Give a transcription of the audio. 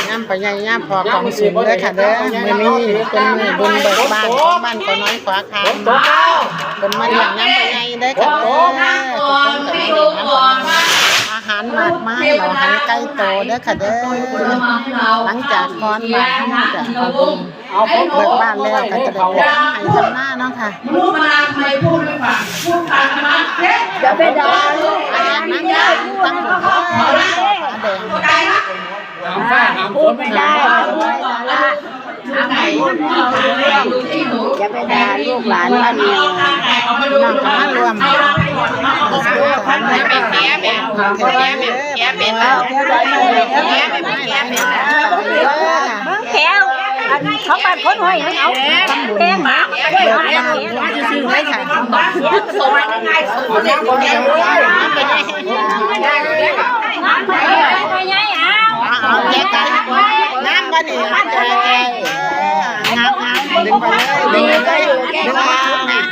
ຍາມປ້າໃຫຍ່ຍາມພໍ່ກອງສຸນເດີຄ່ະເດີ. ມື້ນີ້ເປັນມື້ບຸນເບີກບ້ານຂອງບ້ານກໍນ້ອຍຂວາຄາມ ເພິ່ນມາລ້ຽງຍາມປ້າໃຫຍ່ເດີຄ່ະເດີ. ອາຫານມາກມາຍ ເຫຼົ້າໄຫໄກ່ໂຕເດີຄ່ະເດີ. ຫຼັງຈາກກ່ອນບ້ານເຮົາຈະເອົາບຸນ ເບີກບ້ານແລ້ວກໍຈະໄດ້ໄປທຳໄຮ່ທຳນາເນາະຄ່ະ. อย่าไปด่าลูกหลานมันเลย พูดไม่ได้ อย่าไปด่าลูกหลานมันเลย น้องก็มาร่วม เบิ่งแถว ອັນເຂົາປາດຄົນຫ້ອຍ ເອົາແພງນະ ເອົາແພງນະ ເອົາແພງນະ ເອົາແຈກກັນ ງາມບໍ່ນີ້ ງາມໆ ດຶງໄປເລີຍ ດຶງໄປເລີຍ ດຶງໄປເລີຍ.